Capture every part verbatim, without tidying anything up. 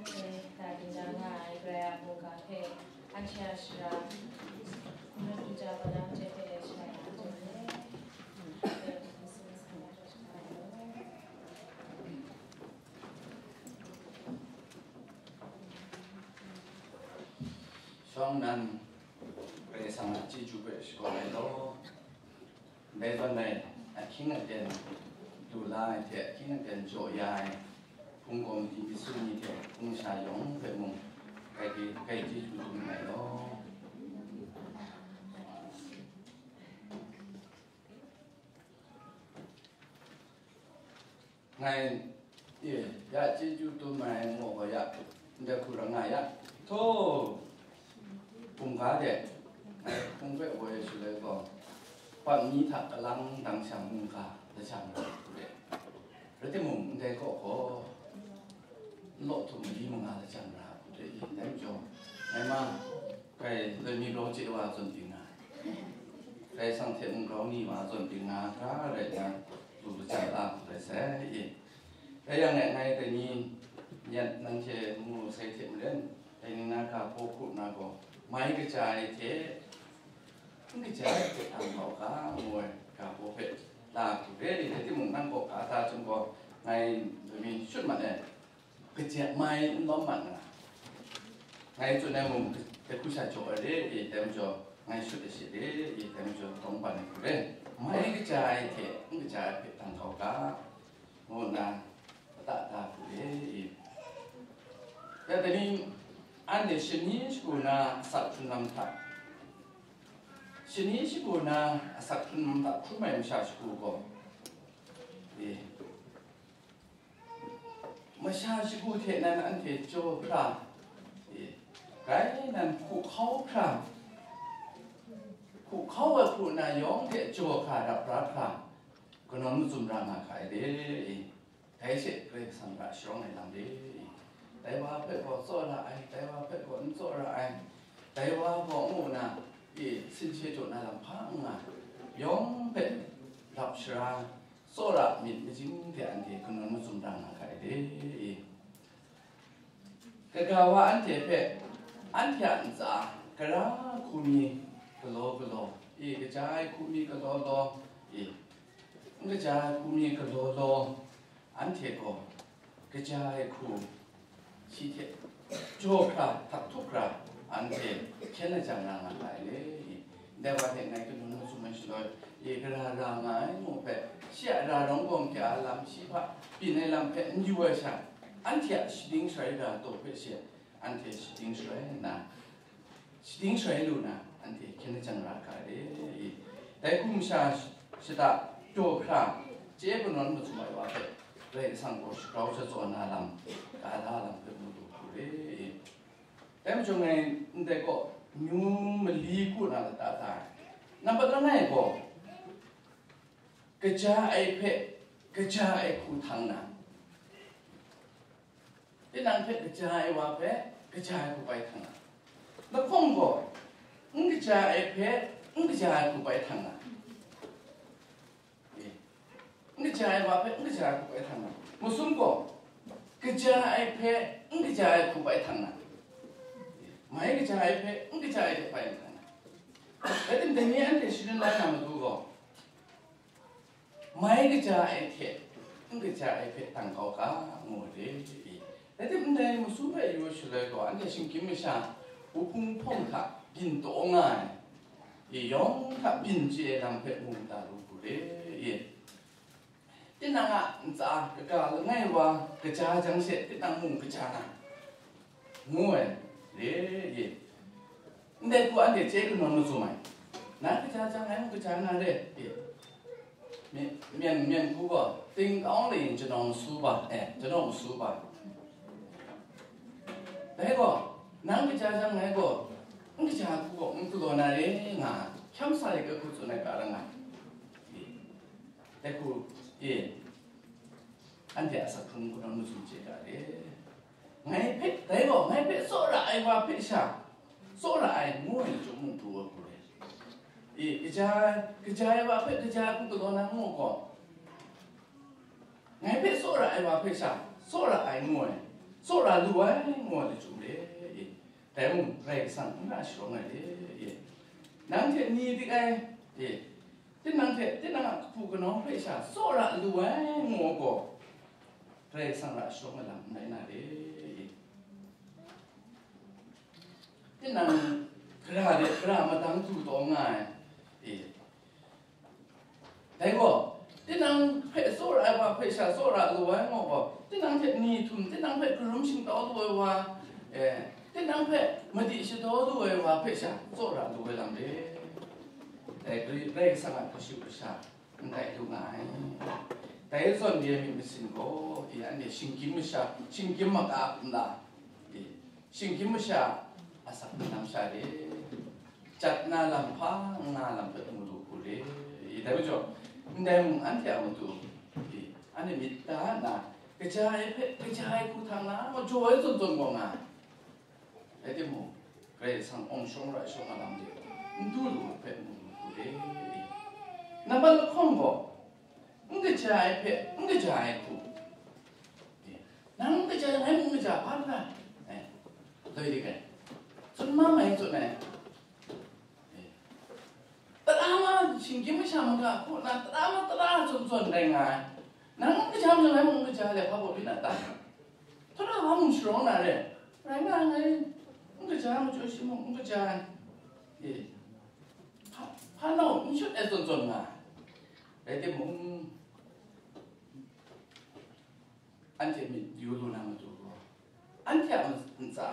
Dai dingdang nga ai Karai a mungga hpe anhte a shara n-, n-, n-, ja wa na hte hpe shara ya jang le, shawng nnan Karai Kasang a chyeju hpe shakawn ai law. Ndai zawn e, ahkying aten du la ai hte ahkying aten jaw ya ai hpung gawm di, myi su ni hte hpung masha yawng hpe mung, kai, kai chyeju dum ai law. Ngai, e, ya chyeju dum ai ngu gaw ya, ndai hku rai nga ya. Htaw, hpung ga de, ngai hpung hpe woi shaloi gaw, Patmi hta kalang dang shang mungga lashang ra hku de. Rai timung, ndai kaw gaw, n law htum mali manga lashang ra hku de, dai majaw, ngai ma, kai loi mi grau chye wa zawn ting nga, Karai Kasang hte mung grau ni wa zawn ting nga hkra rai nna, lu lajang la hku rai sai i. Rai yang e, ngai dai ni yan nanhte mu sai hte maren, dai ni na ga hpaw hku nna gaw, mai kaja ai hte n kaja ai hpe ang kau ga, ngu ai ga hpaw hpe la hku re, rai timung, nang kaw ga ta chyawm gaw, ngai dai mi shut mat ai. Kaja mai n lawm mat nga. Ngai tsun ai mung, dai hku sha jaw ai re, e, dai majaw, ngai shut ai she re, e, dai majaw, tawng ban ai hku re. Mai kaja ai hte n kaja ai hpe dang kau ga, ngu nna, lata da hku re, e. Ya, dai ni, anhte shani shagu na asak hkrun lam hta, shani shagu na asak hkrun lam hta hkrum ai masha shagu gaw, e, masha shagu hte nan anhte jaw hkra, e, grai nan hku hkau hkra, hku hkau ai hku na yawng hte jaw hkra, rap ra hkra, kanawn mazum ra nga hkra ai de, e, dai she Karai Kasang hta sharawng ai lam de, e, dai wa hpe gaw tsawra ai, dai wa hpe gaw n tsawra ai, dai wa gaw ngu na, e, sin she jaw na lam hpa n nga, yawng hpe rap shara, tsawra myit majing hte anhte kanawn mazum ra nga ga ai de, e. Kaga wa anhte hpe, anhte a ntsa, gara hku mi galaw galaw, e, kaja ai hku mi galaw law, e, n kaja ai hku mi galaw law, anhte gaw kaja ai hku shi hte jaw hkra, htak htuk hkra, anhte hkyen lajang na nga ai le. Ndai wa hte ngai kanu mazum ai shaloi, e, gara ra nga ai ngu hpe, shi a ra rawng gawng hkya lam, shi hpa byin ai lam hpe n yu ai sha, anhte a shading shaloi ra taw hpe she, anhte shading shaloi nna, shading shaloi lu na, anhte hkyen lajang ra ga ai le. Dai hku masha shada jaw hkra, chye kanawn mazum ai wa hpe, Karai Kasang gaw shagrau shazaw na lam, ga da lam hpe mu lu hku re. Dai majaw ngai ndai kaw, amyu mali hku na lata da ai. Nambat langai gaw, kaja ai hpe kaja ai hku htang na, tinang hpe kaja ai wa hpe kaja ai hku bai htang na, lahkawng gaw, n kaja ai hpe n kaja ai hku bai htang na, e, n kaja ai wa hpe n kaja ai hku bai htang na, masum gaw, kaja ai hpe n kaja ai hku bai htang na, e, mai kaja ai hpe n kaja ai hte bai htang na. Rai timung, dai ni anhte sharin la na matu gaw, mai kaja ai hte n kaja ai hpe dang kau ga, ngu re. Rai timung, ndai masu hpe yu shaloi gaw, anhte shinggyim masha, wuhpung hpawng hta byin taw nga ai, e, yawng hta byin chye ai lam hpe mu da lu hku re. Tinang a ntsa kaga langai wa kaja jang she, tinang mung kaja na, ngu ai, e, e. Ndai hku anhte chye kanawn mazum ai. Nang kaja jang ngai mung kaja na re, e. Myen, myen, myen hku gaw, သင်ကောင်းလျှင် ကျွန်တော်မဆိုးပါ, e, ကျွန်တော်မဆိုးပါ. Dai gaw, nang kaja jang ngai gaw, n kaja hku gaw n galaw na re nga, hkyam sa ai ga hku tsun ai ga rai nga. E. Dai hku, e, anhte a asak hkrung kanawn mazum chye ga re. Ngai hpe, dai gaw, ngai hpe tsawra ai wa hpe sha, tsawra ai ngu ai chyawm mung pru ai hku rai. E, kaja, kaja ai wa hpe kaja ai hku galaw na ngu gaw, ngai hpe tsawra ai wa hpe sha, tsawra ai ngu ai, tsawra lu ai, ngu ai lachyum re, e, dai mung Karai Kasang n ra sharawng ai re, e, nang hte ni dik ai, e, tinang hte tinang a hku kanau hpe sha tsawra lu ai, ngu ai gaw, Karai Kasang ra sharawng ai lam n rai na re, e, tinang gara de gara madang du taw nga ai, e, dai gaw, tinang hpe tsawra ai wa hpe sha tsawra lu ai ngu gaw, tinang hte ni htum, tinang hpe karum shingtau lu ai wa, e, tinang hpe madi shadaw lu ai wa hpe sha tsawra lu ai lam re. Dai Karai Kasang a kashu kasha n tai lu nga ai. Dai zawn re ai myit masin gaw, e, anhte shinggyim masha, shinggyim maka nla, e, shinggyim masha asak lam sha re, jat na lam hpa n nga lam hpe mu lu hku re, e, dai majaw, ndai mung anhte a matu, e, anhte myit da nna, kaja ai hpe kaja ai hku htang na, jaw ai zawn zawn gaw nga ai. Rai timung, Karai Kasang awng shawng ra shawng a lam de, n du lu hpe mu lu hku re, e, nambat lahkawng gaw, n kaja ai hpe n kaja ai hku. Nang n kaja ai, ngai mung n kaja, hpa n rai. Loi dik ai. Tsun ma mai tsun ai. Tara ma shinggyim masha manga hku na, tara ma tara tsun tsun rai nga ai. Nang n kaja majaw, ngai mung n kaja le, hpa baw byin na ta? Tara hpa mung sharawng na re. Rai nga ai, ngai n kaja majaw, shi mung n kaja ai. E, hpa, hpa nau n shut ai tsun tsun nga ai. Rai timung, anhte myit yu lu na matu gaw, anhte a ntsa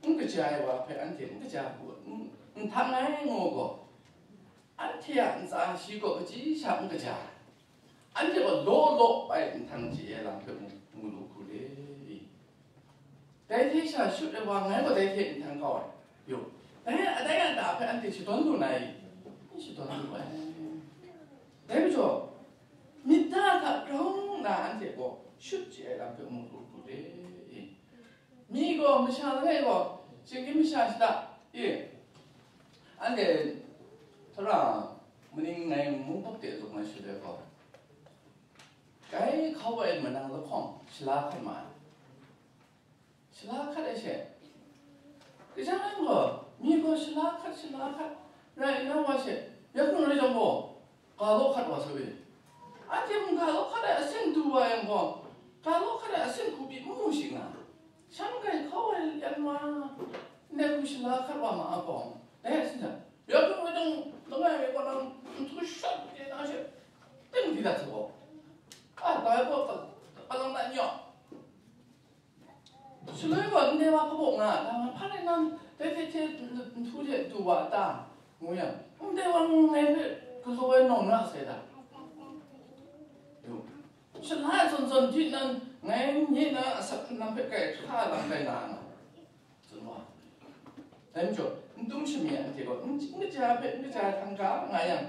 n kaja ai wa hpe anhte n kaja hku, n, n htang ai ngu gaw, anhte a ntsa shi gaw kachyi sha n kaja ai, anhte gaw law law bai nhtang chye ai lam hpe mu, mu lu hku re. Dai hte sha shut ai wa ngai gaw dai hte nhtang kau ai. Yo, dai a dai a ta hpe anhte shadawn lu na i? N shadawn lu ai. Dai majaw, myit da hta grau nna anhte gaw shut chye ai lam hpe mu lu hku re. Mi gaw masha langai gaw, shinggyim masha shada, e, anhte tara maning ngai mung pup de zung ai shaloi gaw, kai hkau ai manang lahkawng shala hkan ma ai. Shala hkat ai she, kaja yang gaw, mi gaw shala hkat, shala hkat rai nna wa she, ya hkung rai jang gaw, ga law hkat wa sa we. Anhte mung ga law hkat ai asin du wa yang gaw, ga law hkat ai asin hku pyi n mu shi nga, shan kai hkau ai yan ma, ndai hku shala hkat wa ma a gaw, dai asin hta, ya hkung rai jang langai mi gaw nang n htu shat de na she, ting di dat sa gaw, a, dai gaw, a, alang na n yawng. Shaloi gaw, ndai wa kabaw nga a ta, hpa rai nna, dai hte hte nhtu hte du wa a ta, ngu yang, ndai wa ngai hpe galaw ai nawng na sai ta? Yu, shala ai zawn zawn di nan, ngai nye na asak hkrung hpe kai hkra lam kai na nga, tsun wa. Dai majaw, n dum shami anhte gaw, n, n kaja hpe, n kaja ai hkang ga nga yang,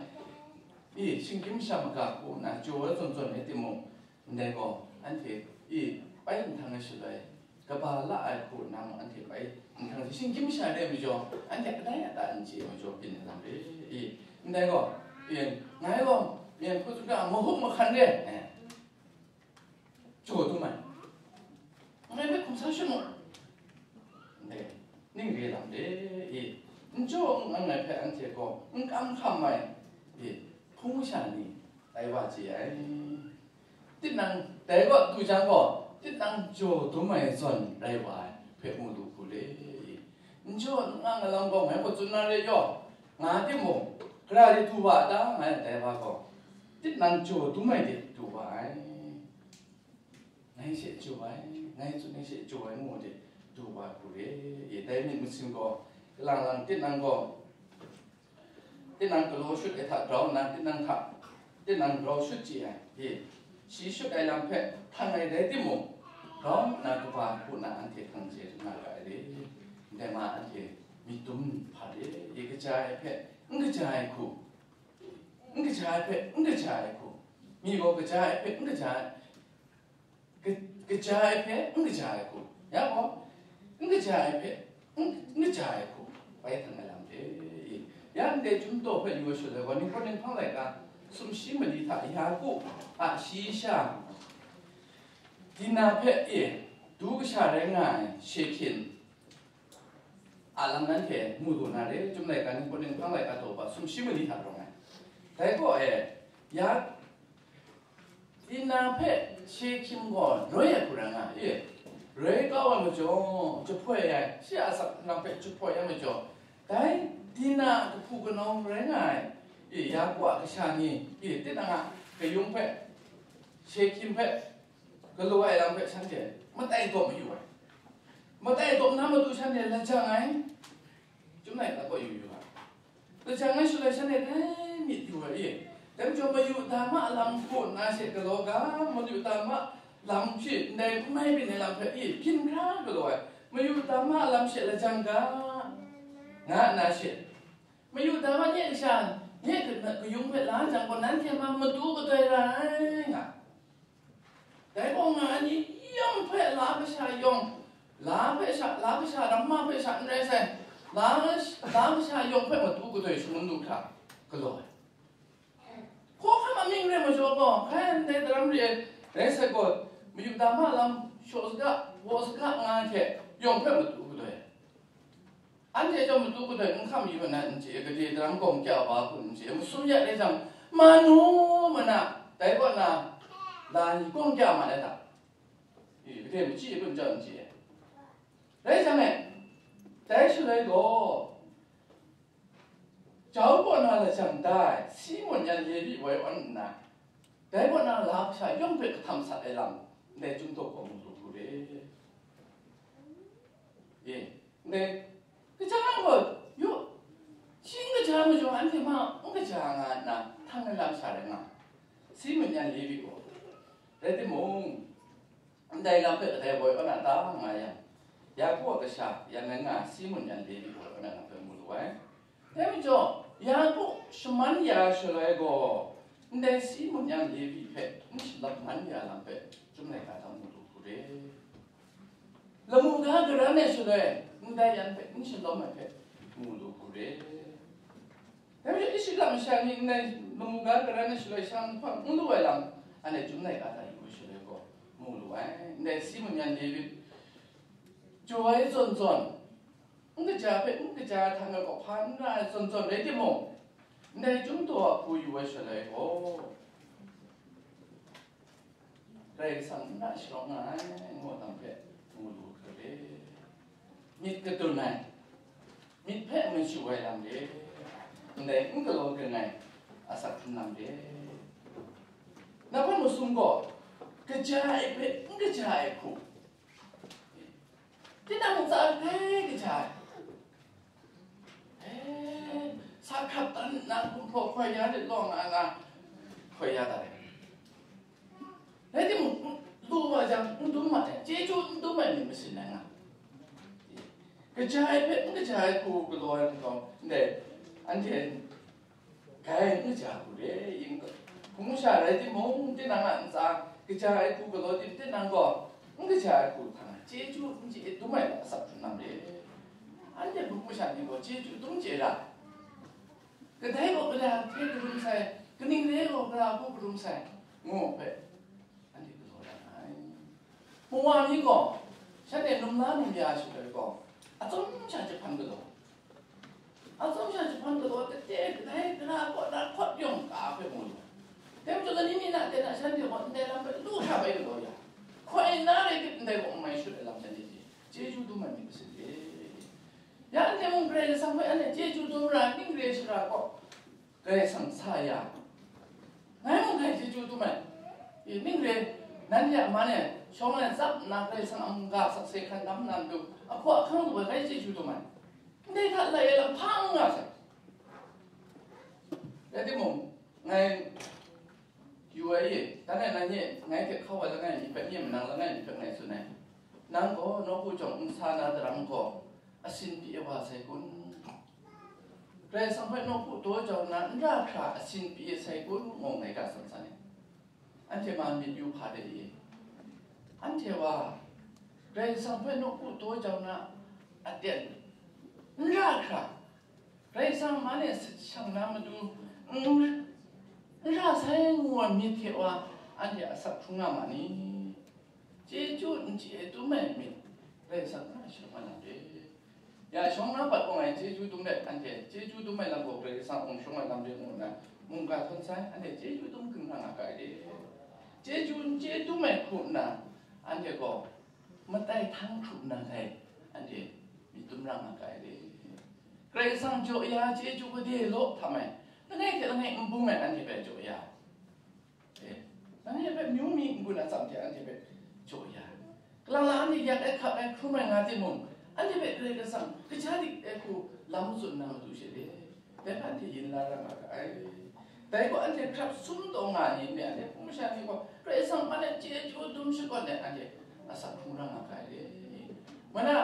i, shinggyim masha maga hku nna jaw ai zawn zawn rai timung, ndai gaw, anhte, i, bai nhtang ai shaloi, kaba la ai hku nna mung anhte bai nhtang ai, shinggyim masha re ai majaw, anhte kadai a ta n chye ai majaw byin ai lam re, i, ndai gaw, i, ngai gaw, myen hku tsun ga, mahuk mahkan re, eh, jaw dum ai. Ngai hpe hkum sa sha mu. Ndai, ning re lam de, i, n jaw n ang ai hpe anhte gaw n kam hkam ai, i, hpung masha ni tai wa chye ai. Tinang, dai gaw du jang gaw, tinang jaw dum ai zawn rai wa ai hpe mu lu hku le, i, n jaw n ang ai lam gaw ngai gaw tsun na re yaw, nga timung, gara de du wa a ta, ngai dai wa gaw, tinang jaw dum ai de du wa ai. Ngai she jaw ai, ngai tsun ai she jaw ai ngu de du wa hku re. E, dai myit masin gaw, kalang lang tinang gaw, tinang galaw shut ai hta grau nna, tinang hta, tinang grau shut chye ai, e, shi shut ai lam hpe htan ai rai timung, grau nna kaba hku na anhte hkang chye nga ga ai re. Ndai ma anhte myit dum hpa re, e, kaja ai hpe n kaja ai hku, n kaja ai hpe n kaja ai hku, mi gaw kaja ai hpe n kaja ai, ka-, kaja ai hpe n kaja ai hku, ya gaw, n kaja ai hpe n, n kaja ai hku, bai htan ai lam de. Ya ndai Chyum daw hpe yu ai shaloi gaw, Ninghprawng Ninghpang laika sumshi mali hta Yaku a shayi sha Dina hpe, e, Du kasha rai nga ai Shehkin a lam nanhte mu lu na re, Chyum laika ni, Korinhpang laika daw sumshi mali hta rawng ai. Dai gaw e, ya, Dina hpe Shehkin gaw roi ai hku rai nga ai, e, roi kau ai majaw, jahpoi ai, shi a asak lam hpe jahpoi ai majaw, dai Dina a kahpu kanau rai nga ai, e, Yaku a kasha ni, e, tinang a kayung hpe, Shehkin hpe, galaw ai lam hpe shanhte matai dawp mayu ai. Matai dawp na matu shanhte lajang ai, Chyum laika kaw yu yu ai. Lajang ai shaloi shanhte dai myit yu ai e. Dai majaw mayu dama lam hku nna she galaw ga, mayu dama lam hpe ndai n mai byin ai lam hpe e hpyin hkra galaw ai, mayu dama lam she lajang ga, nga nna she, mayu dama nye kasha, nye kayung hpe la jang gaw, nanhte ma matu kadoi ra ai, nga. Dai gaw nga ai ni yawng hpe la kasha yawng, la hpe sha, la kasha ramma hpe sha n rai sai, la, la kasha yawng hpe matu kadoi shangun du hkra galaw ai. Hkawhkam amying rai majaw gaw, hkai ndai daram re ai rai sai gaw, mayu dama lam shaw saga, baw saga nga ai hte yawng hpe matu kadoi ai. Anhte chyawm matu kadoi n hkam yu na n chye, gade daram gawng kya wa kun n chye, masum ya rai jang, manu mana, dai kaw na, la ni gawng kya ma ai ta? E, gade machyi kun chyawm n chye. Rai jang e, dai shaloi gaw, jau kaw na lajang da ai Simun yan Levi woi awn nna, dai kaw na la kasha yawng hpe kahtam sat ai lam, ndai Chyum daw gaw mu lu hku re. E, ndai, kaja gaw, yu, shi n kaja majaw, anhte ma n kaja nga nna, htan ai lam sha rai nga, Simun yan Levi gaw. Rai timung, ndai lam hpe kadai woi awn a ta nga yang, Yaku a kasha, yang ngai nga Simun yan Levi woi awn a lam hpe mu lu ai. Dai majaw, Yaku shaman ya ai shaloi gaw, ndai Simun yan Levi hpe n shalawm man ya lam hpe, Chyum laika hta mu lu hku re. Lamu ga garan ai shaloi, ndai yan hpe n shalawm ai hpe mu lu hku re. Dai majaw, Israela masha ni ndai lamu ga garan ai shaloi, shang hpang n lu ai lam, anhte Chyum laika hta yu ai shaloi gaw, mu lu ai. Ndai Simun yan Levi, jaw ai zawn zawn, n kaja hpe n kaja htan ai kawhpa n ra ai zawn zawn rai timung, ndai Chyum daw a hku yu ai shaloi gaw, Karai Kasang n ra sharawng nga ai, ngu ai lam hpe mu lu hku re. Myit kadun ai, myit hpe mashu ai lam re, ndai n galaw kring ai asak hkrung lam re. Nang hpe masum gaw, kaja ai hpe n kaja ai hku, tinang ntsa grai kaja ai. Eh, sa hkrap dan nna gumhpraw hkoi ya rit law nga na, hkoi ya dat ai. Rai timung, lu wa jang, n dum ma ai, chyeju n dum ai myit masin ai nga. Kaja ai hpe n kaja ai hku galaw ai nkau, ndai, anhte Gai n kaja hku re, yin hpung masha rai timung, tinang a ntsa kaja ai hku galaw tim tinang gaw, n kaja ai hku hkang ai, chyeju n chye dum ai asak hkrung lam re. Anhte hpung masha ni gaw chyeju dum chye ra, kadai gaw gara hpe karum sai, kaning re gaw gara hku karum sai, ngu hpe, anhte galaw ra ai. Mawa ni gaw, shanhte num la num ya ai shaloi gaw, atsawm sha jahpan galaw. Atsawm sha jahpan galaw, tete kadai gara kaw na hkawt yawng ka hpe mu lu. Dai majaw, lani mi na ten a shanhte gaw ndai lam hpe lu hkra bai galaw ya, hkoi na rai tip, ndai gaw n mai shut ai lam shanhte chye, chyeju dum ai myit masin re. Ya anhte mung Karai Kasang hpe anhte chyeju dum ra, ning re shara gaw, Karai Kasang sa ya, ngai mung grai chyeju dum ai. I, ning re, nanhte a man e shawng ai tsap nna Karai Kasang a mungga sakse hkan dam nna matu, ahkaw ahkang lu ai, grai chyeju dum ai. Ndai hta lai ai lam hpa n nga sai. Rai timung, ngai yu ai e, dan e, ngai hte hkau ai langai mi hpe, nye manang langai mi hpe ngai tsun ai. Nang gaw nawku jawng n sa na daram gaw, asin pyi wa sai kun? Karai Kasang hpe nawku daw jau nna, n ra hkra asin pyi sai kun? Ngu ngai ga san san e. Anhte ma myit yu hpa de i? Anhte wa, Karai Kasang hpe nawku daw jau nna, aten n ra hkra, Karai Kasang man e shang na matu, n, n ra sai ngu ai myit hte wa, anhte asak hkrung nga ma ni? Chyeju n chye dum ai myit, Karai Kasang na shawng ai lam re. Ya shawng na bat awng ai chyeju dum let anhte chyeju dum ai lam gaw Karai Kasang a shawng ai lam re ngu nna, mungga htawn sai, anhte chyeju dum hkring hkrang nga ga ai re. Chyeju n chye dum ai hku nna, anhte gaw matai htang hkrup nna sai, anhte myit dum ra nga ga ai re. Karai Kasang jaw ya chyeju gade law htam ai, langai hte langai n bung ai anhte hpe jaw ya. E, nang e hpe amyu mi n-gun atsam hte anhte hpe jaw ya. Kalang la anhte yak ai hkap ai hkrum ai nga timung, anhte hpe Karai Kasang kaja dik ai hku lam tsun na matu she re, dai hpe anhte yin la ra nga ga ai. Dai gaw anhte hkrap sum taw nga ai ni, anhte hpung masha ni gaw Karai Kasang man e chyeju dum shakawn ai anhte asak hkrung ra nga ga ai re. Mana,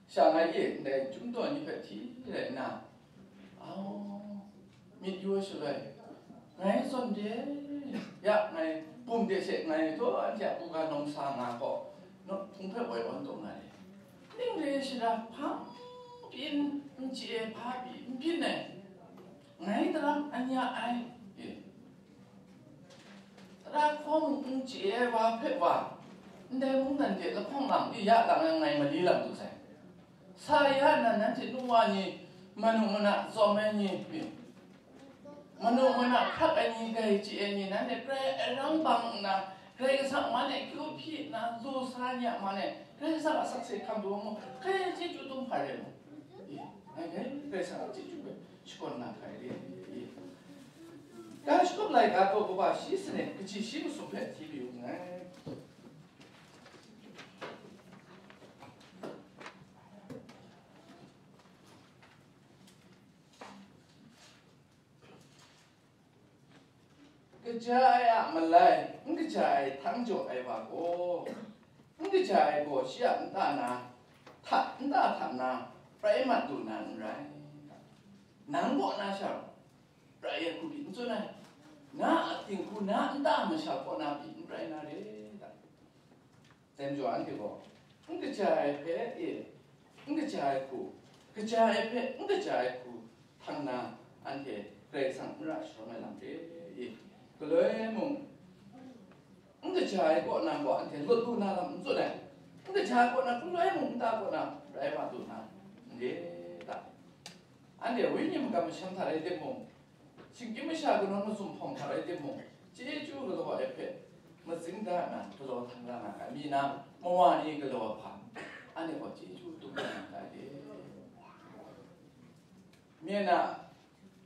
sha ngai e ndai chyum taw ni hpe hti rai nna, au, myit yu ai shaloi, ngai zawn de, ya ngai bum de she ngai taw anhte a buga nawng sa nga gaw, naw hpung hpe woi awn taw nga ai. Ning re shara hpa pyi n chye, hpa pyi n byin ai, ngai daram an ya ai. E, tara hkawng n chye ai wa hpe wa, ndai mungdan de lahkawng lang di ya lang ai ngai mali lam du sai. Sa ya na nanhte nu wa ni, manu mana zawm ai ni, manu mana hkrak ai ni, grai chye ai ni, nanhte grai arang bang nna, Karai Kasang man e kyu hpyi nna, lu sa ni a man e, Karai Kasang a sakse hkam du mu, grai chyeju dum hpa re mu. Ngai grai Karai Kasang a chyeju hpe shakawn na hkrai re. Ga shakawp laika taw kaba shi sanit kaji shi masum hpe hti mayu nngai. Kaja ai a malai n kaja ai htang jaw ai wa gaw, n kaja ai gaw shi a nta na hta, nta hta na prai mat lu na n rai. Nang kaw na sha prai ai hku pyi n tsun ai, na a dinghku na nta masha kaw na pyi n prai na re. Dai majaw anhte gaw, n kaja ai hpe e, n kaja ai hku, kaja ai hpe n kaja ai hku htang na, anhte Karai Kasang n ra sharawng ai lam re i, galoi mung, n kaja ai kaw na gaw anhte lawt lu na lam n tsun ai, n kaja ai kaw na galoi mung nta kaw na rai wa lu na n re ta? Anhte wenyi magam masham hta rai timung, shinggyim masha kanawn mazum hpawng hta rai timung, chyeju galaw ai hpe mazing da na galaw htan ra nga ai mi na, mawa ni galaw ai hpa, anhte gaw chyeju dum na nga ai de. Myen a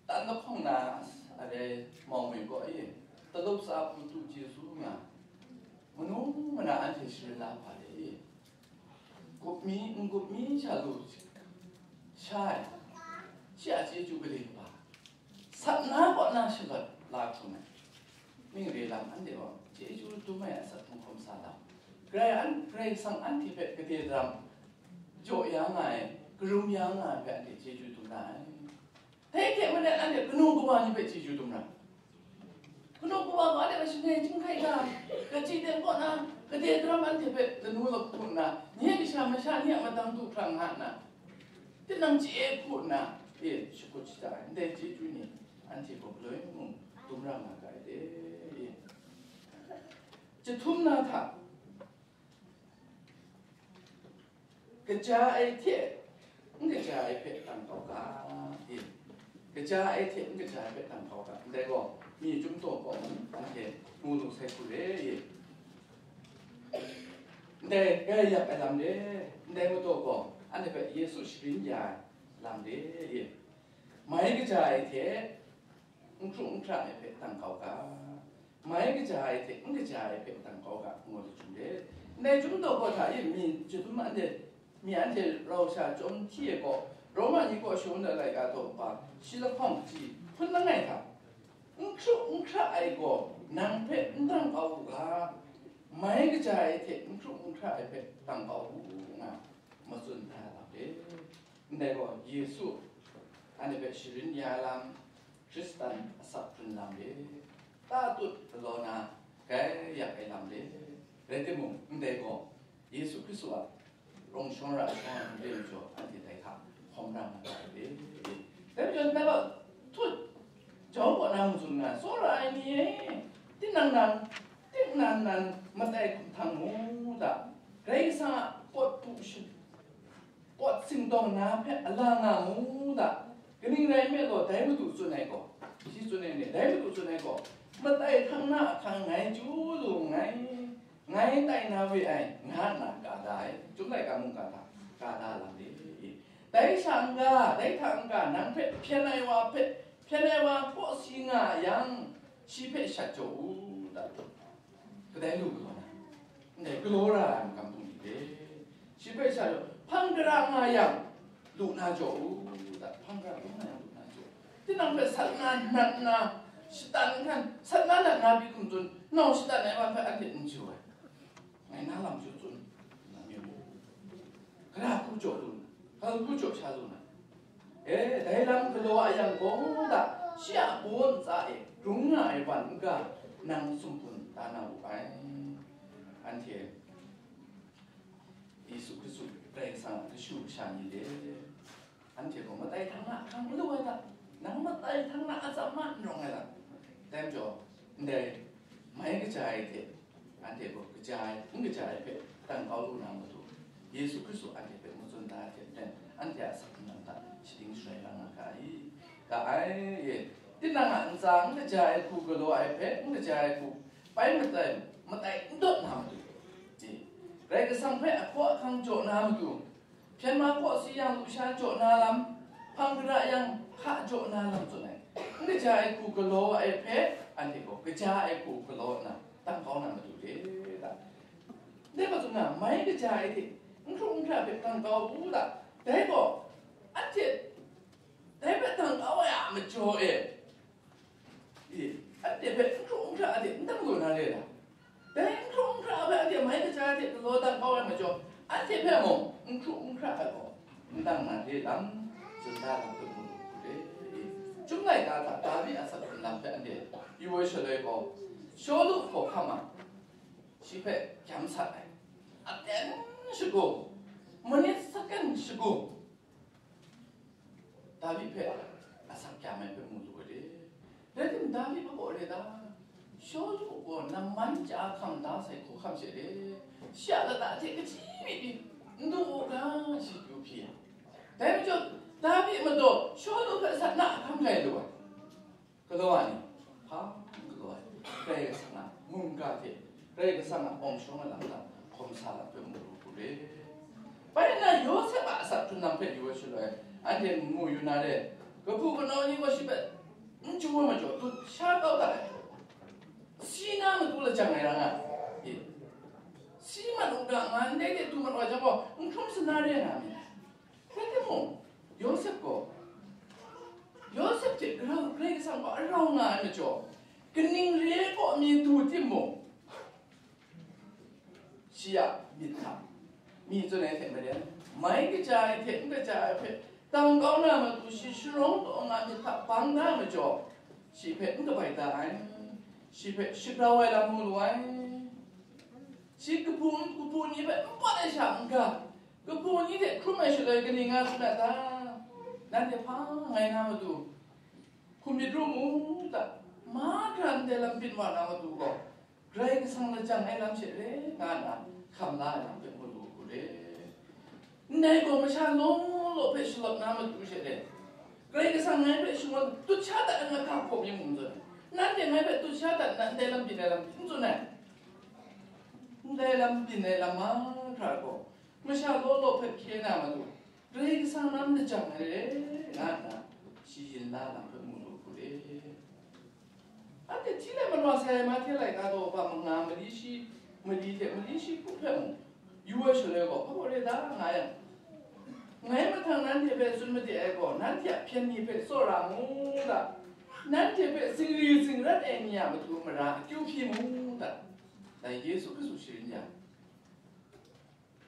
tan lahkawng na a dai mau mi gaw e, talup sa hpu tu chyeju nga, manu mana anhte sharin la hpa de e. Gup mi, n-gup mi sha lu sha ai, shi a chyeju gade kaba, sat na kaw na shalawt la hkrum ai, mying re lam anhte gaw chyeju dum ai asak hkrung hkawm sa lam, Karai an, Karai Kasang anhte hpe gade daram jaw ya nga ai, karum ya nga ai hpe anhte chyeju dum ra ai. Dai hte maren anhte kanu kawa ni hpe chyeju dum ra. Kanu kawa gaw anhte hpe shangai chyinghkai ga, kachyi ten kaw na, gade daram anhte hpe lanu lahku nna, nye kasha masha ni a madang du hkrang nga nna, tinang chye hku nna, e, shakut shada ai ndai chyeju ni, anhte gaw galoi mung dum ra nga ga ai de, e. Jahtum na hta, kaja ai hte n kaja ai hpe tang kau ga, e. Kaja ai hte n kaja ai hpe tang kau ga, ndai gaw, mi chyum taw kaw mung, anhte mu lu sai hku re, e. Ndai grai yak ai lam re, ndai mataw gaw, anhte hpe Yesu sharin ya ai lam re, e. Mai kaja ai hte, n hkru n hkra ai hpe tang kau ga, mai kaja ai hte n kaja ai hpe tang kau ga, ngu ai jahtum re. Ndai jahtum taw gaw hta e, mi jahtum anhte, mi anhte rau sha chyawm hti ai gaw, Roma ni kaw shagun ai laika taw kaba shi lahkawng kaji hpun langai hta, n hkru n hkra ai gaw nang hpe n tang kau u ga, mai kaja ai hte n hkru n hkra ai hpe tang kau u, nga matsun ai lam re. Ndai gaw Yesu anhte hpe sharin ya ai lam, Hkristan asak hkrun lam re, tatut galaw na grai yak ai lam re. Rai timung, ndai gaw Yesu Hkristu a rung shawng ra shawng ai hte majaw, anhte dai hta hkawm ra nga ai re. Dai majaw, ndai gaw htu jau kaw na n tsun nga, tsawra ai ni e, tinang nang, ting nan nan matai hkum htang mu da, Karai Kasang a kawt bu shi, kawt singdawng na hpe a la nga mu da, kaning rai nme law, dai Madu tsun ai gaw, shi tsun ai ni, dai Madu tsun ai gaw, matai htang na ahkang ngai chyu lu nngai, ngai tai na we ai, nga nna ka da ai, Chyum laika mung ka da, ka da lam de. Dai sha n-ga, dai hta n-ga, nang hpe hpyen ai wa hpe, hpyen ai wa kaw si nga yang, shi hpe shat jaw u, da. Kadai lu galaw na? Ndai galaw ra ai makam hpung ni hte, shi hpe sha jaw, hpang gara nga yang, lu na jaw u, da, hpang gara lu na yang, lu na jaw u. Tinang hpe sat na, nat na, shatan hkan, sat na, nat na, bi hkum tsun, nau shatan ai wa hpe anhte n chyu ai. Ngai na lam chyu tsun, na myit mu. Gara hku jaw lu na, hkal hku jaw sha lu na. E, dai lam galaw a yang gaw da, shi a baw ntsa e rung nga ai wan n-ga, nang sumhpun da na wu ai. Anhte Yesu Hkristu Karai Kasang a kashu kasha ni de, anhte gaw matai htang na ahkang n lu ai ta? Nang matai htang na atsam ma n rawng ai ta? Dai majaw, ndai mai kaja ai hte, anhte gaw kaja ai, n kaja ai hpe tang kau lu na matu, Yesu Hkristu anhte hpe matsun da ai hte maren, anhte a asak hkungran hta shading shaloi la nga ga ai. Ga ai, e, tinang a ntsa n kaja ai hku galaw ai hpe, n kaja ai hku pai matai, matai n dawt na matu, e, Karai Kasang hpe ahkaw ahkang jaw na matu, hpyen ma kaw si yang lusha jaw na lam, hpang gara yang hka jaw na lam tsun ai. N kaja ai hku galaw ai hpe, anhte gaw kaja ai hku galaw nna, tang kau na matu re ta? Dai hpa tsun na, mai kaja ai hte n hkru n hkra hpe tang kau u ta? Dai gaw, anhte dai hpe tang kau ai a majaw e, e, anhte hpe n hkru n hkra a hte n tang lu na re ta? Dai n hkru n hkra hpe anhte mai kaja hte galaw dan kau ai majaw, anhte hpe mung n hkru n hkra ai gaw, n dang na re lam, tsun da lam hpe mu lu hku re. Chyum laika hta Dawi a asak hkrung lam hpe anhte yu ai shaloi gaw, Shawlu hkawhkam a, shi hpe gyam sat ai, aten shagu, manit saken shagu, Dawi hpe asak kyam ai hpe mu lu ai re. Rai timung, Dawi hpa baw re ta? Shawlu gaw namman chya hkam da sai hkawhkam she re, shi a lata hte kaji myit pyi n du u ga, shi kyu hpyi ai. Dai majaw, Dawi majaw Shawlu hpe sat na ahkang rai lu ai. Galaw ai ni, hpa galaw ai? Karai Kasang a mungga hte Karai Kasang a awng shawng ai lam hta hkawm sa lam hpe mu lu hku re. Bai nna, Yawsep a asak hkrung lam hpe yu ai shaloi, anhte n mu yu na re, kahpu kanaw ni gaw shi hpe n chyu ai majaw, dut sha kau dat ai. Si na matu lajang ai ra nga ai. E, si mat u ga, nga ndai de du mat wa jang gaw, n hkrum sa na re nga myit. Rai timung, Yawsep gaw, Yawsep hte Karai Kasang gaw a rau nga ai majaw, kaning re ai kaw mi du timung, shi a myit hta, mi tsun ai hte maren, mai kaja ai hte n kaja ai hpe tang kau na matu, shi sharawng taw nga myit hta bang da ai majaw, shi hpe n kabai da ai, shi hpe shagrau ai lam mu lu ai. Shi kahpu, kahpu ni hpe n pawt ai sha n ga, kahpu ni hte hkrum ai shaloi kaning nga tsun a ta? Nanhte hpa ngai na matu, hkum myit ru mu ta? Mahkra ndai lam byin wa na matu gaw, Karai Kasang lajang ai lam she re nga nna hkam la ai lam hpe mu lu hku re. Ndai gaw masha law law hpe shalawt na matu she re. Karai Kasang ngai hpe shangun dut sha dat ai nga ga hkawm yu mu n tsun ai. Nanhte ngai hpe dut sha dat nna ndai lam byin ai lam n tsun ai. Ndai lam byin ai lam mahkra gaw, masha law law hpe hkye na matu, Karai Kasang lam lajang ai re, nga nna, shi yin la lam hpe mu lu hku re. Anhte hti let malaw sai ai Mahte laika daw hpa manga mali shi, mali hte mali shi hku hpe mung, yu ai shaloi gaw, hpa baw re da nga yang, ngai mahtang nanhte hpe tsun made ai gaw, nanhte a hpyen ni hpe tsawra mu da, nanhte hpe zingri zingrat ai ni a matu mara akyu hpyi mu da, dai Yesu Hkristu sharin yang.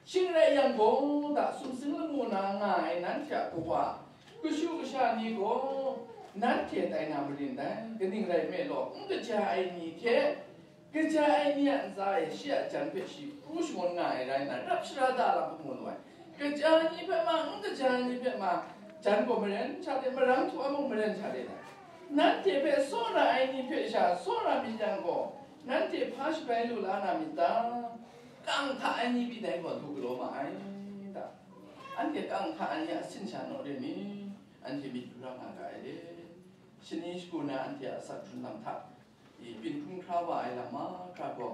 Shing rai yang gaw, da sumsing lamu na nga ai nanhte a kawa, kashu kasha ni gaw, nanhte tai na marin dai. Kaning rai nme law, n kaja ai ni hte, kaja ai ni a ntsa e shi a jan hpe shi pru shangun nga ai rai nna, rap shara da lam hpe mu lu ai. Kaja ai ni hpe ma, n kaja ai ni hpe ma, jan gaw maren sha de, marang htu a mung maren sha de ai. Nanhte hpe tsawra ai ni hpe sha tsawra myit yang gaw, Nanhte hpa shabrai lu la na myit ta? Kang hta ai ni pyi dai gaw du galaw ma ai ta? Anhte kang hta ai ni a sin sha naw re mi? Anhte myit du ra nga ga ai re. Shani shagu na anhte a asak hkrung lam hta i byin hkrum hkra wa ai lam mahkra gaw,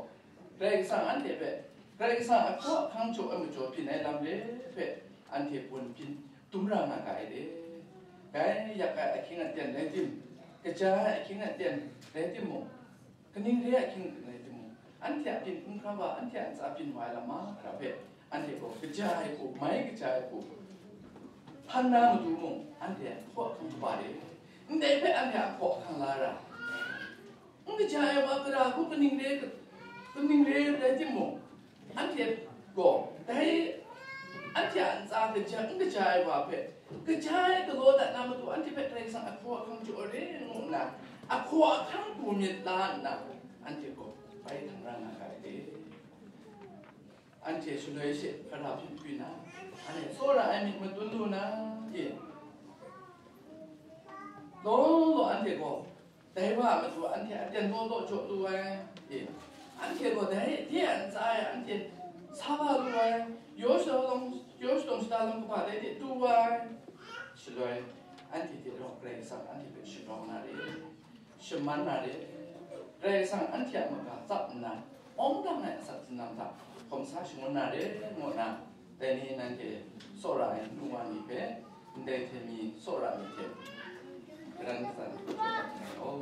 Karai Kasang anhte hpe, Karai Kasang a hkaw ahkang jaw ai majaw byin ai lam re hpe anhte bun byin dum ra nga ga ai re. Bai yak ai ahkying aten rai tim, kaja ai ahkying aten rai timung, kaning re ai ahkying aten rai timung, anhte a byin hkrum hkra wa, anhte a ntsa byin wa ai lam mahkra hpe anhte gaw kaja ai hku, mai kaja ai hku, hpan na matu mung, anhte a hkaw ahkang kaba re. Ndai hpe anhte a hkaw ahkang la ra. N kaja ai wa gara hku kaning re, kaning re rai timung, anhte gaw dai anhte a ntsa kaja, n kaja ai wa hpe kaja ai galaw dat na matu anhte hpe Karai Kasang a hkaw ahkang jaw re ngu nna, a hkaw ahkang du myit la nna, anhte gaw bai hkang ra nga ga ai de. Anhte shaloi she hkara hpyi hpyi na, anhte tsawra ai myit madun lu na, e, law law anhte gaw dai wa a matu anhte aten law law jaw lu ai, e, anhte gaw dai de a ntsa e anhte sa wa lu ai, yaw shadaw long, yaw shadawng shada lam kaba dai de du ai, shaloi anhte hte rau Karai Kasang anhte hpe shadawn na re, shaman na re. Karai Kasang anhte a maga tsap nna, awng dang ai asak htinglam hta hkawm sa shangun na re, ngu nna, dai ni nanhte tsawra ai nu wa ni hpe, ndai hte mi tsawra myit hte, karan katsan hkrum ai, aw,